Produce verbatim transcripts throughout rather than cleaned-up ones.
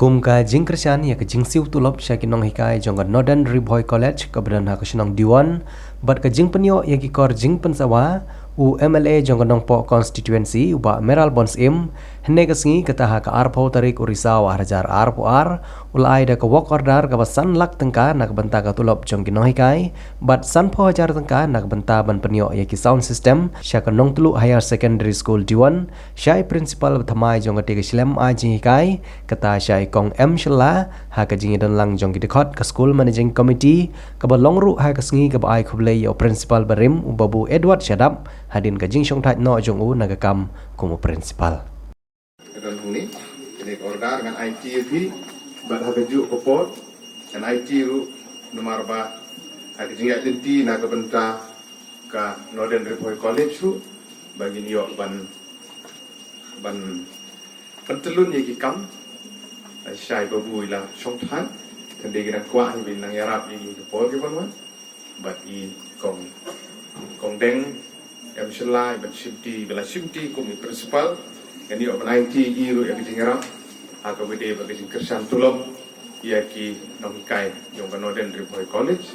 Kum ka jingkyrshan ïa ka jingsiew tulop sha ki nonghikai jong ka Northern Ri Bhoi College kaba don ha ka shnong Diwon, bad ka jingpynïoh ïa ki kor jingpynsawa, u M L A jong ka Nongpoh Constituency, u Bah Mayralborn Syiem, hynne ka sngi, kata ha ka arphew tarik u Risaw ar hajar arphew ar, u la ai da ka work order kaba san lak tyngka na ka bynta ka tulop jong ki nonghikai, bad sanphew hajar tyngka na ka bynta ban pynïoh ïa ki sound system sha ka Nongtluh Higher Secondary School Diwon, sha i principal ba thymmai jong kata ka shlem ai jinghikai, kata sha i Kong M Shylla, ha ka jingïadon lang jong ki dkhot ka School Managing Committee, kaba long ruh ha ka sngi kaba ai khublei ïa u principal barim, u Babu Edward Shadap, hadien ka jingshongthait noh jong u na ka kam kum u principal. Ka don hangne, kane ka order ngan aiti ïa phi, bad ha kajuh ka por, ngan aiti ruh, namar ba, ha ka jingïaid lynti na ka bynta ka Northern Ri Bhoi College ruh, ba ngin ïoh ban, ban, ban pyntylun ïa ki kam, ai shai Babu i la shongthait, hynrei ngi dang kwah hi ba in nang ïarap ïa ngi ha ka por ki ban wan. Bad i Kong, Kong Deng M Shylla, i ban shimti, ba la shimti kum i principal, ngan ïoh ban aiti ïa i ruh ïa ka jingïarap, ha kaba ïadei bad ka jingkyrshan tulop ïa ki nonghikai jong ka Northern Ri Bhoi College.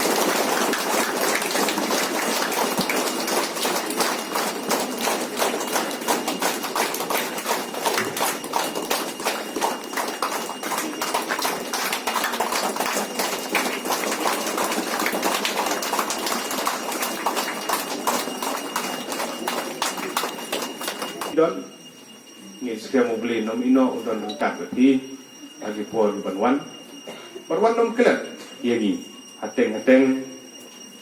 Don, ngi skhem U Blei un ym ïehnoh, un don ryngkat bad phi ha ki por ban wan. Ban wan nym klet ïa ngi hateng hateng,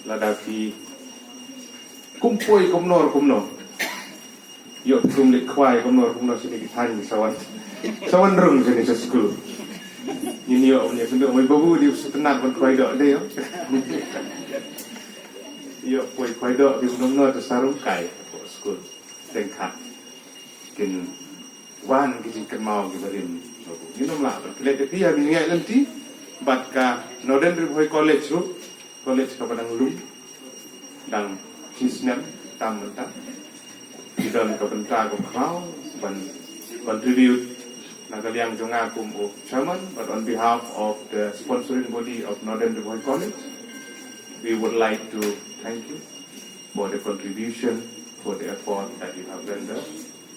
lada phi kum poi kumno kumno. Ïoh phi kum leit khwai kumno kumno shane ki thaiñ, sa wan, sa wan rung shane sha skul. Ngin ïoh ban ïakynduh, oi Babu, dei u sngewtynnat ban khwai doh, dei ïoh. Ïoh poi khwai doh, dei kumno kumno, te sa rung kai hapoh skul. Teng khat kin wan ki jingkynmaw kiba rim, Babu. Ngin ym lah ban klet ïa phi ha ka jingïaid lynti bad ka Northern Ri Bhoi College ruh. College kaba dang lum, dang shi snem tam mynta. Ki don ka bynta kaba khraw ban contribute na ka liang jong nga kum u chairman, but on behalf of the sponsoring body of Northern Ri Bhoi College, we would like to thank you for the contribution, for the effort that you have rendered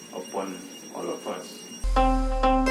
upon all of us.